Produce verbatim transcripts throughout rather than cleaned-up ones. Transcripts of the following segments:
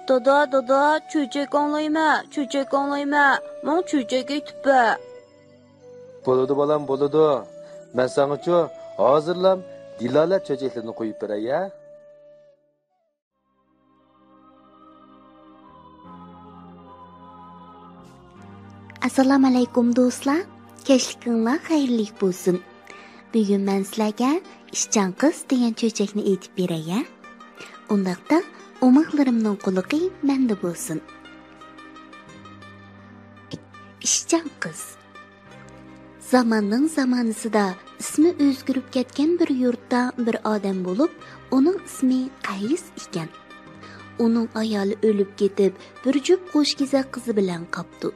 دادا، دادا، چۆچەك ئاڭلايمەن، چۆچەك ئاڭلايمەن، ماڭا چۆچەك ئېيتىپ بەر. بولىدۇ بالام، بولىدۇ. مەن ساڭىچۇ ھازىرلام دىلالەت چۆچەكلىرىنى قويۇپ بېرەي ھە. ئەسسالامۇئەلەيكۇم دوستلار، كەچلىكىڭلار خەيرلىك بولسۇن. بۈگۈن مەن سىلەرگە ئىشچان قىز دېگەن چۆچەكنى ئېيتىپ بېرەي ھە. ئۇنداقتا ئوماقلىرىمنىڭ قۇلىقى مەندە بولسۇن. ئىشچان قىز. زاماننىڭ زامانىسىدا ئىسمى ئۆزگىرىپ كەتكەن بىر يۇرتتا بىر ئادەم بولۇپ، ئۇنىڭ ئىسمى قەيس ئىكەن. ئۇنىڭ ئايالى ئۆلۈپ كېتىپ، بىر جۈپ قوشكېزەك قىزى بىلەن قاپتۇ.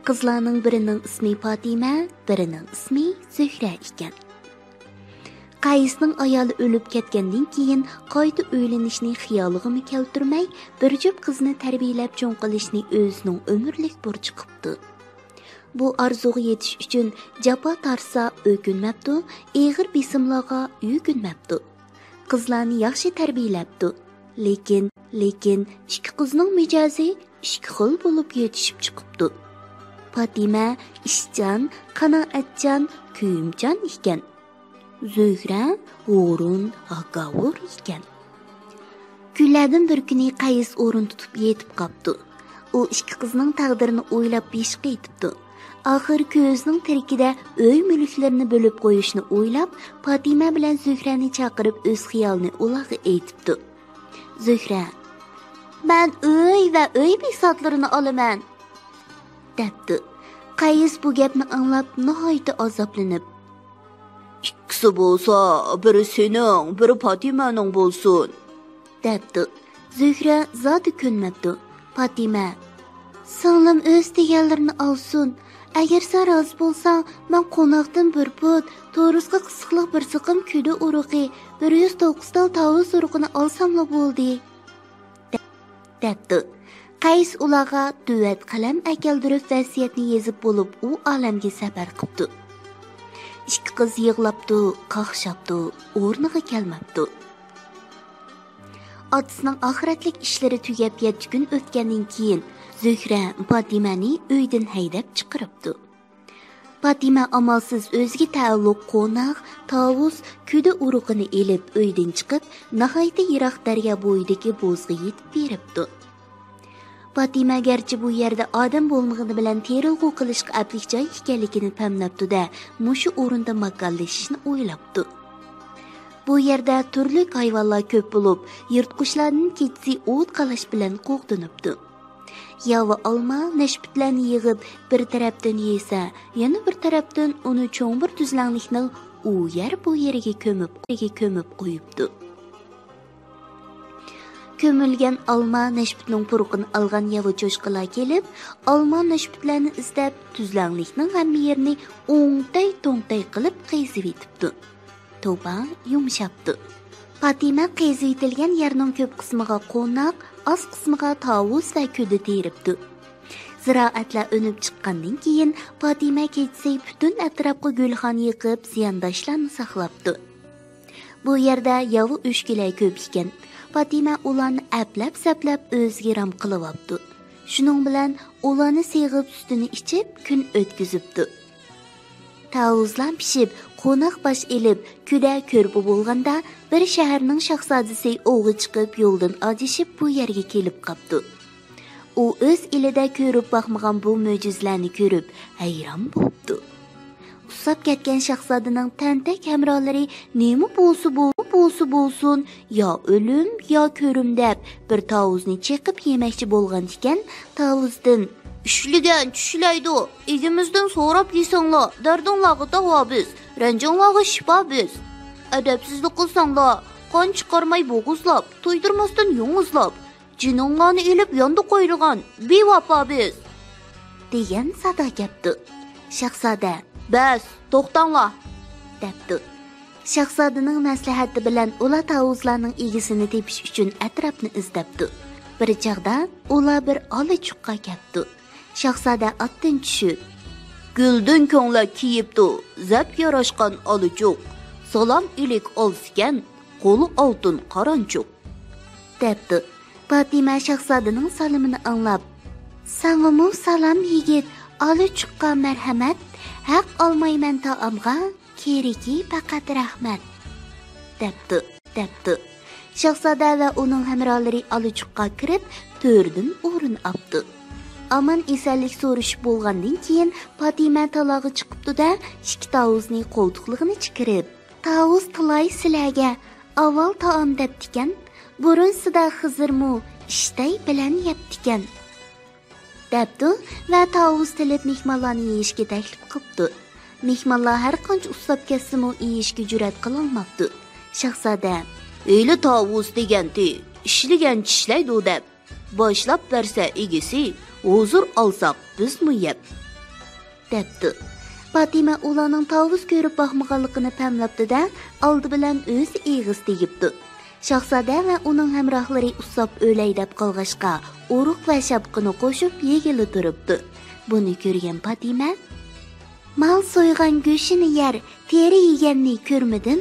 قىزلارنىڭ بىرىنىڭ ئىسمى پاتىمە، بىرىنىڭ ئىسمى زۆھرە ئىكەن. قەيسنىڭ ئايالى ئۆلۈپ كەتكەندىن كېيىن، قايتا ئۆيلىنىشنى خىيالىغىمۇ كەلتۈرمەي، بىر جۈپ قىزنى تەربىيەلەپ چوڭ قىلىشنى ئۆزىنىڭ ئۆمۈرلۈك بۇرچى قىپتۇ. بۇ ئارزۇغا يېتىش ئۈچۈن جاپا تارتسا ئۆكۈنمەپتۇ، ئېغىر بېسىملارغا يۈكۈنمەپتۇ. قىزلارنى ياخشى تەربىيەلەپتۇ. لېكىن، لېكىن ئىككى قىزنىڭ مىجەزى ئىككى خىل بولۇپ يېتىشىپ چىقىپتۇ. پاتىمە ئىشچان، قانائەتچان، كۆيۈمچان ئىكەن. زۆھرە ھۇرۇن، ھاكاۋۇر ئىكەن. كۈنلەردىن بىر كۈنى قەيس ئورۇن تۇتۇپ يېتىپ قاپتۇ. ئۇ ئىككى قىزنىڭ تەقدىرىنى ئويلاپ بېشى قېتىپتۇ. ئاخىر كۆزىنىڭ تىرىكىدە ئۆي مۈلۈكلىرىنى بۆلۈپ قويۇشنى ئويلاپ، پاتىمە بىلەن زۆھرەنى چاقىرىپ ئۆز خىيالىنى ئۇلارغا ئېيتىپتۇ. زۆھرە، مەن ئۆي ۋە ئۆي بىساتلىرىنى ئالىمەن، دەپتۇ. قەيس بۇ گەپنى ئاڭلاپ ناھايىتى ئازابلىنىپ، ئىككىسى بولسا، بىرى سېنىڭ، بىرى پاتىمەنىڭ بولسۇن، دەپتۇ. زۆھرە زادى كۆنمەپتۇ. پاتىمە، سىڭلىم ئۆز دېگەنلىرىنى ئالسۇن. ئەگەر سەن رازى بولساڭ، مەن قوناقتىن بىر پۇت، تورۇسقا قىسىقلىق بىر سىقىم كۈدە ئۇرۇقى، بىر يۈز توققۇز تال تاۋۇز ئۇرۇقىنى ئالساملا بولدى، دەپتۇ. قەيس ئۇلارغا دۆۋەت قەلەم ئەكەلدۈرۈپ ۋەسىيەتنى يېزىپ بولۇپ، ئۇ ئالەمگە سەپەر قىپتۇ. ئىككى قىز يىغلاپتۇ، قاقشاپتۇ، ئورنىغا كەلمەپتۇ. ئاتىسىنىڭ ئاخىرەتلىك ئىشلىرى تۈگەپ يەتتە كۈن ئۆتكەندىن كېيىن، زۆھرە پاتىمەنى ئۆيدىن ھەيدەپ چىقىرىپتۇ. پاتىمە ئامالسىز ئۆزىگە تەئەللۇق قوناق، تاۋۇز، كۈدە ئۇرۇقىنى ئېلىپ ئۆيدىن چىقىپ، ناھايىتى يىراق دەريا بويىدىكى بوزغا يېتىپ بېرىپتۇ. پاتىمە گەرچە بۇ يەردە ئادەم بولمىغىنى بىلەن تېرىلغۇ قىلىشقا ئەپلىك جاي ئىكەنلىكىنى پەملەپتۇ-دە، مۇشۇ ئورۇندا ماكانلىشىشنى ئويلاپتۇ. بۇ يەردە تۈرلۈك ھايۋانلار كۆپ بولۇپ، يىرتقۇچلاردىن كېچىسى ئوت قالاش بىلەن قوغدىنىپتۇ. ياۋا ئالما، نەشپۈتلەرنى يىغىپ، بىر تەرەپتىن يېسە، يەنە بىر تەرەپتىن ئۇنى چوڭ بىر تۈزلەڭلىكنىڭ ئۇ يەر بۇ يېرىگە كۆمۈپ، كۆمۈپ قويۇپتۇ. كۆمۈلگەن ئالما، نەشپۈتنىڭ پۇرىقىنى ئالغان ياۋا چوشقىلار كېلىپ، ئالما، نەشپۈتلەرنى ئىزدەپ، تۈزلەڭلىكنىڭ ھەممە يېرىنى ئوڭتەي-توڭتەي قىلىپ قېزىۋېتىپتۇ. توبا يۇمشاپتۇ. پاتىمە قېزىۋېتىلگەن يەرنىڭ كۆپ قىسمىغا قوناق، ئاز قىسمىغا تاۋۇز ۋە كۈدە تېرىپتۇ. زىرائەتلەر ئۈنۈپ چىققاندىن كېيىن، پاتىمە كېچىسى پۈتۈن ئەتراپقا گۈلخان يېقىپ، زىيانداشلارنى ساقلاپتۇ. بۇ يەردە ياۋا ئۆچكىلەر كۆپ ئىكەن. پاتىمە ئۇلارنى ئەپلەپ-سەپلەپ ئۆزىگە رام قىلىۋاپتۇ. شۇنىڭ بىلەن ئۇلارنى سېغىپ، سۈتىنى ئىچىپ، كۈن ئۆتكۈزۈپتۇ. تاۋۇزلار پىشىپ، قوناق باش ئېلىپ، كۈدە كۆرپە بولغاندا، بىر شەھەرنىڭ شاھزادىسى ئوۋغا چىقىپ، يولدىن ئادىشىپ، بۇ يەرگە كېلىپ قاپتۇ. ئۇ ئۆز ئېلىدە كۆرۈپ باقمىغان بۇ مۆجىزىلەرنى كۆرۈپ، ھەيران بوپتۇ. ئۇسساپ كەتكەن شاھزادىنىڭ تەنتەك ھەمراھلىرى نېمە بولسا بول-، بولسا بولسۇن، يا ئۆلۈم، يا كۆرۈم دەپ، بىر تاۋۇزنى چېقىپ يېمەكچى بولغان ئىكەن، تاۋۇزدىن، ئىشلىگەن چىشلەيدۇ، ئىگىمىزدىن سوراپ يېسەڭلار، دەردىڭلارغا داۋا بىز، رەنجىڭلارغا شىپا بىز. ئەدەپسىزلىك قىلساڭلار، قان چىقارماي بوغۇزلاپ، تويدۇرماستىن يوڭۇزلاپ، جېنىڭلارنى ئېلىپ ياندا قويىدىغان بىۋاپا بىز، دېگەن سادا كەپتۇ. شاھزادە، بەس، توختاڭلار، دەپتۇ. شاھزادىنىڭ مەسلىھەتى بىلەن ئۇلار تاۋۇزلارنىڭ ئىگىسىنى تېپىش ئۈچۈن ئەتراپنى ئىزدەپتۇ. بىر چاغدا ئۇلار بىر ئالا جۇققا كەپتۇ. شاھزادە ئاتتىن چۈشۈپ، گۈلدىن كۆڭلەك كىيىپتۇ، زەپ ياراشقان ئالا جۇق، سالام ئىلىك ئالسىكەن، قولى ئالتۇن قارانچۇق، دەپتۇ. پاتىمە شاھزادىنىڭ سالىمىنى ئاڭلاپ، ساڭىمۇ سالام يىگىت، ئالىچۇققا مەرھەمەت، ھەق ئالمايمەن تائامغا، كېرىكى پەقەت رەھمەت، دەپتۇ، دەپتۇ. شاھزادە ۋە ئۇنىڭ ھەمراھلىرى ئالىچۇققا كىرىپ، تۆردىن ئورۇن ئاپتۇ. ئامان ئېسەنلىك سورىشىپ بولغاندىن كېيىن، پاتىمە تالاغا چىقىپتۇ-دە، ئىككى تاۋۇزنى قولتۇقلىغىنىچە كىرىپ، تاۋۇز تالاي سىلەرگە ئاۋۋال تائام دەپتىكەن، بۇرۇنسىدا خىزىرمۇ ئىشتەي بىلەن يەپتىكەن، دەپتۇ ۋە تاۋۇز تىلىپ مېھمانلارنى يېيىشكە تەكلىپ قىپتۇ. مېھمانلار ھەر قانچە ئۇسساپ كەتسىمۇ، يېيىشكە جۈرئەت قىلالماپتۇ. شاھزادە، ھېلى تاۋۇز دېگەنتى، ئىشلىگەن چىشلەيدۇ دەپ، باشلاپ بەرسە ئىگىسى، ھۇزۇر ئالساق بىزمۇ يەپ، دەپتۇ. پاتىمە ئۇلارنىڭ تاۋۇز كۆرۈپ باقمىغانلىقىنى پەملەپتۇ-دە، ئالدى بىلەن ئۆزى ئېغىز تېگىپتۇ. شاھزادە ۋە ئۇنىڭ ھەمراھلىرى ئۇسساپ ئۆلەي دەپ قالغاچقا، ئۇرۇق ۋە شاپقىنى قوشۇپ يېگىلى تۇرۇپتۇ. بۇنى كۆرگەن پاتىمە، مال سويغان گۆشىنى يەر، تېرە يېگەننى كۆرمىدىم،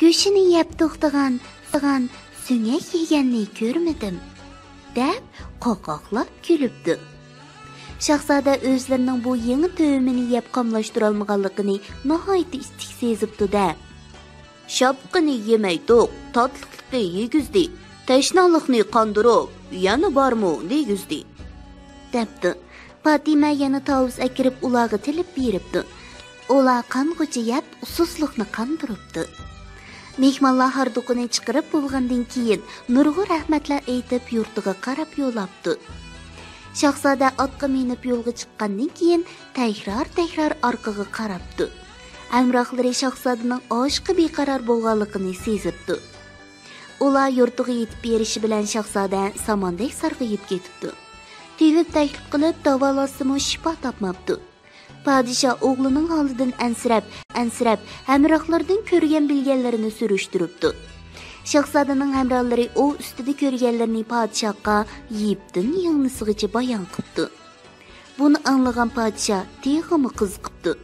گۆشىنى يەپ توختىغان، توختىغان سۆڭەك يېگەننى كۆرمىدىم، دەپ قاقاقلاپ كۈلۈپتۇ. شاھزادە ئۆزلىرىنىڭ بۇ يېڭى تۆۋىمىنى يەپ قاملاشتۇرالمىغانلىقىنى ناھايىتى ئىچتىك سېزىپتۇ-دە، شاپقىنى يېمەيتتۇق، تاتلىقلىقى يېگۈزدى، تەشنالىقنى قاندۇرۇپ، يەنە بارمۇ دېگۈزدى، دەپتۇ. پاتىمە يەنە تاۋۇز ئەكىرىپ ئۇلارغا تىلىپ بېرىپتۇ. ئۇلار قانغۇچە يەپ، ئۇسسۇزلۇقنى قاندۇرۇپتۇ. مېھمانلار ھاردۇقىنى چىقىرىپ بولغاندىن كېيىن، نۇرغۇن رەھمەتلەر ئېيتىپ، يۇرتىغا قاراپ يول ئاپتۇ. شاھزادە ئاتقا مىنىپ يولغا چىققاندىن كېيىن، تەكرار-تەكرار ئارقىغا قاراپتۇ. ھەمراھلىرى شاھزادىنىڭ ئاشىقى بىقارار بولغانلىقىنى سېزىپتۇ. ئۇلار يۇرتىغا يېتىپ بېرىشى بىلەن شاھزادە ساماندەك سارغىيىپ كېتىپتۇ. تېۋىپ تەكلىپ قىلىپ داۋالاتسىمۇ شىپا تاپماپتۇ. پادىشاھ ئوغلىنىڭ ھالىدىن ئەنسىرەپ، ئەنسىرەپ، ھەمراھلىرىدىن كۆرگەن بىلگەنلىرىنى سۈرۈشتۈرۈپتۇ. شاھزادىنىڭ ھەمراھلىرى ئوۋ ئۈستىدە كۆرگەنلىرىنى پادىشاھقا يىپتىن يىڭنىسىغىچە بايان قىپتۇ. بۇنى ئاڭلىغان پادىشاھ تېخىمۇ قىزىقىپتۇ.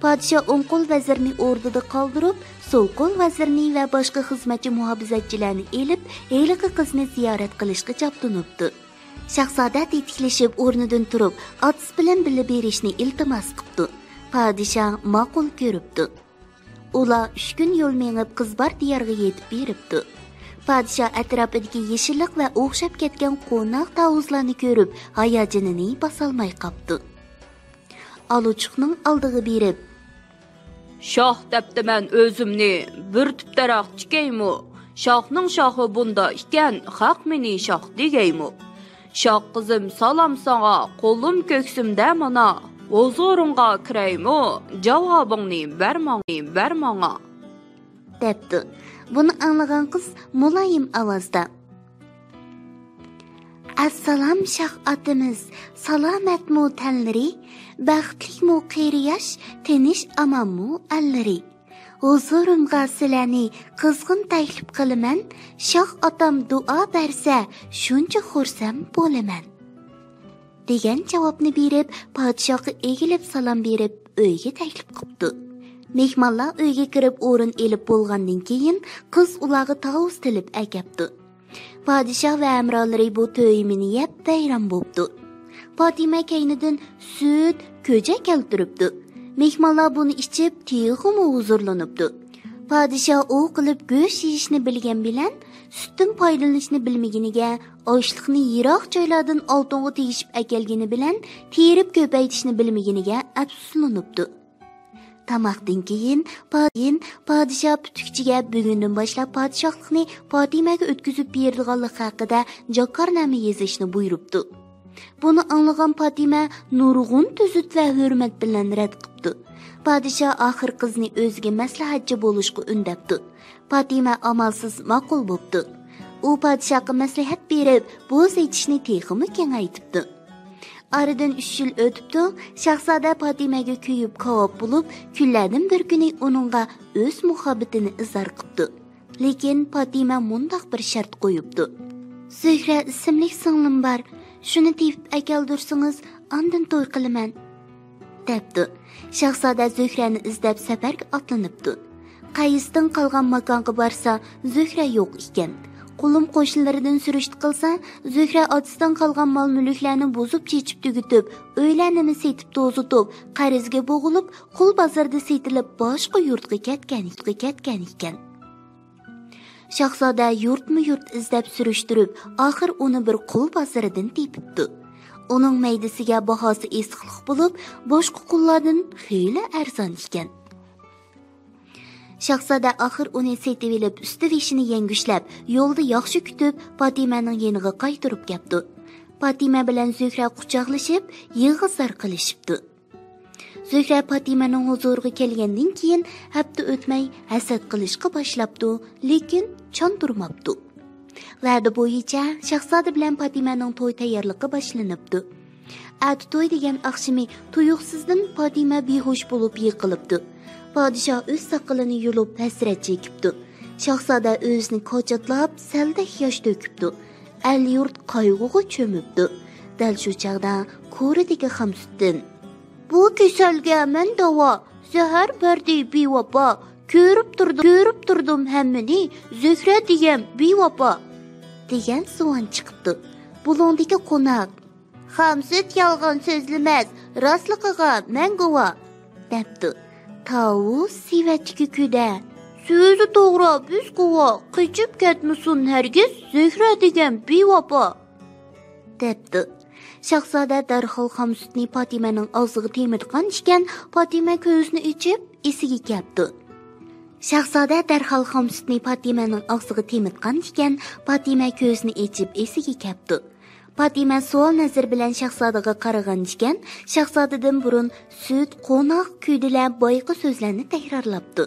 پادىشاھ ئوڭ قول ۋەزىرنى ئوردىدا قالدۇرۇپ، سول قول ۋەزىرنى ۋە باشقا خىزمەتچى مۇھاپىزەتچىلەرنى ئېلىپ، ھېلىقى قىزنى زىيارەت قىلىشقا چاپتۇنۇپتۇ. شاھزادە تېتىكلىشىپ ئورنىدىن تۇرۇپ، ئاتىسى بىلەن بىللە بېرىشنى ئىلتىماس قىپتۇ. پادىشاھ ماقۇل كۆرۈپتۇ. ئۇلار ئۈچ كۈن يول مېڭىپ، قىز بار دىيارغا يېتىپ بېرىپتۇ. پادىشاھ ئەتراپىدىكى يېشىللىق ۋە ئوخشاپ كەتكەن قوناق تاۋۇزلارنى كۆرۈپ، ھاياجىنىنى باسالماي قاپتۇ. ئالىچۇقنىڭ ئالدىغا بېرىپ، شاھ دەپتىمەن ئۆزۈمنى، بىر تۈپ دەرەخ تىكەيمۇ؟ شاھنىڭ شاخى بۇندا ئىكەن، خەق مېنى شاھ دېگەيمۇ؟ شاھ قىزىم، سالام ساڭا، قولۇم كۆكسۈمدە مانا، ھۇزۇرۇڭغا كىرەيمۇ؟ جاۋابىڭنى بەر ماڭا، بەر ماڭا، دەپتۇ. بۇنى ئاڭلىغان قىز مۇلايىم ئاۋازدا، ئەسسالام شاھ ئاتىمىز، سالامەتمۇ تەنلىرى؟ بەختلىكمۇ قېرى ياش، تىنچ ئامانمۇ ئەللىرى؟ ھۇزۇرۇمغا سىلەرنى قىزغىن تەكلىپ قىلىمەن، شاھ ئاتام دۇئا بەرسە، شۇنچە خۇرسەن بولىمەن، دېگەن جاۋابنى بېرىپ، پادىشاھقا ئېگىلىپ سالام بېرىپ، ئۆيگە تەكلىپ قىپتۇ. مېھمانلار ئۆيگە كىرىپ ئورۇن ئېلىپ بولغاندىن كېيىن، قىز ئۇلارغا تاۋۇز تىلىپ ئەكەپتۇ. پادىشاھ ۋە ھەمراھلىرى بۇ تۆيمىنى يەپ ۋەيران بوپتۇ. پاتىمە كەينىدىن سۈت، كۆجە كەلتۈرۈپتۇ. مېھمانلار بۇنى ئىچىپ، تېخىمۇ ھۇزۇرلىنىپتۇ. پادىشاھ ئوۋ قىلىپ گۆش يېيىشنى بىلگەن بىلەن، سۈتتىن پايدىلىنىشنى بىلمىگىنىگە، ئاشلىقنى يىراق جايلاردىن ئالتۇنغا تېگىشىپ ئەكەلگىنى بىلەن، تېرىپ كۆپەيتىشنى بىلمىگىنىگە ئەپسۇسلىنىپتۇ. تاماقتىن كېيىن، پا-، كېيىن پادىشاھ پۈتۈكچىگە بۈگۈندىن باشلاپ پادىشاھلىقنى پاتىمەگە ئۆتكۈزۈپ بېرىدىغانلىقى ھەققىدە جاكارنامە يېزىشنى بۇيرۇپتۇ. بۇنى ئاڭلىغان پاتىمە نۇرغۇن تۈزۈت ۋە ھۆرمەت بىلەن رەت قىپتۇ. پادىشاھ ئاخىر قىزنى ئۆزىگە مەسلىھەتچى بولۇشقا ئۈندەپتۇ. پاتىمە ئامالسىز ماقۇل بوپتۇ. ئۇ پادىشاھقا مەسلىھەت بېرىپ، بوز ئېچىشنى تېخىمۇ كېڭەيتىپتۇ. ئارىدىن ئۈچ يىل ئۆتۈپتۇ. شاھزادە پاتىمەگە كۆيۈپ كاۋاپ بولۇپ، كۈنلەردىن بىر كۈنى ئۇنىڭغا ئۆز مۇھەببىتىنى ئىزھار قىپتۇ. لېكىن پاتىمە مۇنداق بىر شەرت قويۇپتۇ. زۆھرە ئىسىملىك سىڭلىم بار، شۇنى تېپىپ ئەكەلدۈرسىڭىز، ئاندىن توي قىلىمەن، دەپتۇ. شاھزادە زۆھرەنى ئىزدەپ سەپەرگە ئاتلىنىپتۇ. قەيستىن قالغان ماكانغا بارسا، زۆھرە يوق ئىكەن. قولۇم قوشنىلىرىدىن سۈرۈشتە قىلسا، زۆھرە ئاتىسىدىن قالغان مال-مۈلۈكلەرنى بۇزۇپ-چېچىپ تۈگىتىپ، ئۆيلەرنىمۇ سېتىپ توزۇتۇپ، قەرزگە بوغۇلۇپ، قۇل بازىرىدا سېتىلىپ، باشقا يۇرتقا كەتكەن، كەتكەن ئىكەن. شاھزادە يۇرتمۇ يۇرت ئىزدەپ سۈرۈشتۈرۈپ، ئاخىر ئۇنى بىر قۇل بازىرىدىن تېپىپتۇ. ئۇنىڭ مەيدىسىگە باھاسى ئېسىقلىق بولۇپ، باشقا قۇللاردىن خېلى ئەرزان ئىكەن. شاھزادە ئاخىر ئۇنى سېتىۋېلىپ، ئۈستى بېشىنى يەڭگۈشلەپ، يولدا ياخشى كۈتۈپ، پاتىمەنىڭ يېنىغا قايتۇرۇپ كەپتۇ. پاتىمە بىلەن زۆھرە قۇچاقلىشىپ، يىغا زار قىلىشىپتۇ. زۆھرە پاتىمەنىڭ ھۇزۇرىغا كەلگەندىن كېيىن، ھەپتە ئۆتمەي ھەسەت قىلىشقا باشلاپتۇ، لېكىن چاندۇرماپتۇ. ۋەدە بويىچە شاھزادە بىلەن پاتىمەنىڭ توي تەييارلىقى باشلىنىپتۇ. ئەتە توي دېگەن ئاخشىمى تۇيۇقسىزدىن پاتىمە بىھوش بولۇپ يىقىلىپتۇ. پادىشاھ ئۆز ساقىلىنى يۇلۇپ ھەسرەت چېكىپتۇ. شاھزادە ئۆزىنى كاچاتلاپ، سەلدەك ياش تۆكۈپتۇ. ئەل-يۇرت قايغۇغا چۆمۈپتۇ. دەل شۇ چاغدا كورىدىكى خامسۇتدىن: «بۇ كېسەلگە مەن داۋا، زەھەر بەردى بىۋاپا، كۆرۈپ تۇردۇم، كۆرۈپ تۇردۇم ھەممىنى، زۆھرە دېگەن بىۋاپا» دېگەن زۇۋان چىقىپتۇ. بۇلۇڭدىكى قوناق: «خامسۇت يالغان سۆزلىمەس، راستلىقىغا مەن گۇۋا» دەپتۇ. تاۋۇز سېۋەتتىكى كۈدە: «سۆزى توغرا بىز گۇۋا، قېچىپ كەتمىسۇن ھەرگىز، زۆھرە دېگەن بىۋاپا» دەپتۇ. شاھزادە دەرھال خامسۇتنى پاتىمەنىڭ ئاغزىغا تېمىتقان ئىكەن، پاتىمە كۆزىنى ئېچىپ، ئېسىگە كەپتۇ. شاھزادە دەرھال خامسۇتنى پاتىمەنىڭ ئاغزىغا تېمىتقان ئىكەن، پاتىمە كۆزىنى ئېچىپ، ئېسىگە كەپتۇ. پاتىمە سوئال نەزىرى بىلەن شاھزادىغا قارىغان ئىكەن، شاھزادىدىن بۇرۇن سۈت، قوناق، كۈدىلەر، بايىقى سۆزلەرنى تەكرارلاپتۇ.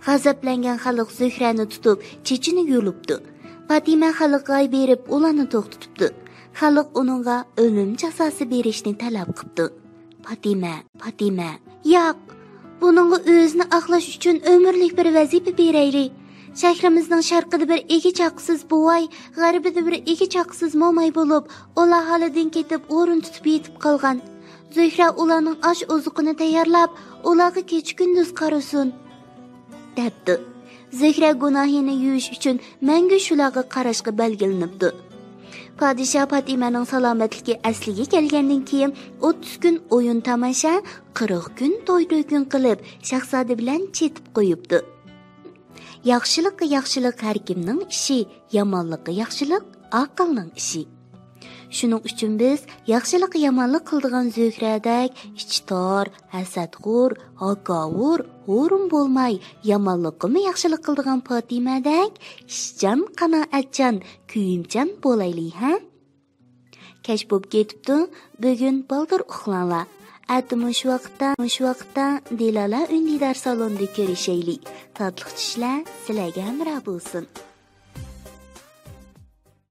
غەزەپلەنگەن خەلق زۆھرەنى تۇتۇپ، چېچىنى يۇلۇپتۇ. پاتىمە خەلققە بېرىپ، ئۇلارنى توختىتىپتۇ. خەلق ئۇنىڭغا ئۆلۈم جازاسى بېرىشنى تەلەپ قىپتۇ. پاتىمە، پاتىمە: «ياق، بۇنىڭغا ئۆزىنى ئاقلاش ئۈچۈن ئۆمۈرلۈك بىر ۋەزىپە بېرەيلى. شەھىرىمىزنىڭ شەرقىدە بىر ئىگە چاقىسىز بوۋاي، غەربىدە بىر ئىگە چاقىسىز موماي بولۇپ، ئۇلار ھالىدىن كېتىپ، ئورۇن تۇتۇپ يېتىپ قالغان. زۆھرە ئۇلارنىڭ ئاش-ئوزۇقىنى تەييارلاپ، ئۇلارغا كېچە-كۈندۈز قارىسۇن» دەپتۇ. زۆھرە گۇناھىنى يۇيۇش ئۈچۈن مەڭگۈ شۇلارغا قاراشقا بەلگىلىنىپتۇ. پادىشاھ پاتىمەنىڭ سالامەتلىكى ئەسلىگە كەلگەندىن كېيىن، ئوتتۇز كۈن ئويۇن-تاماشا، قىرىق كۈن توي-تۆكۈن قىلىپ، شاھزادە بىلەن چېتىپ قويۇپتۇ. ياخشىلىققا ياخشىلىق ھەر كىمنىڭ ئىشى، يامانلىققا ياخشىلىق ئاقىلنىڭ ئىشى. شۇنىڭ ئۈچۈن بىز ياخشىلىققا يامانلىق قىلىدىغان زۆھرەدەك ئىچى تار، ھەسەتخور، ھاكاۋۇر، ھورۇن بولماي، يامانلىققىمۇ ياخشىلىق قىلىدىغان پاتىمەدەك ئىشچان، قانائەتچان، كۆيۈمچان بولايلى، ھە؟ كەچ بولۇپ كېتىپتۇ، بۈگۈن بالدۇر ئۇخلاڭلار. ئەتە مۇشۇ ۋاقىتتا، مۇشۇ ۋاقىتتا دىلالە ئۈندىدار سالونىدا كۆرۈشەيلى. تاتلىق چۈشلەر سىلەرگە ھەمراھ بولسۇن.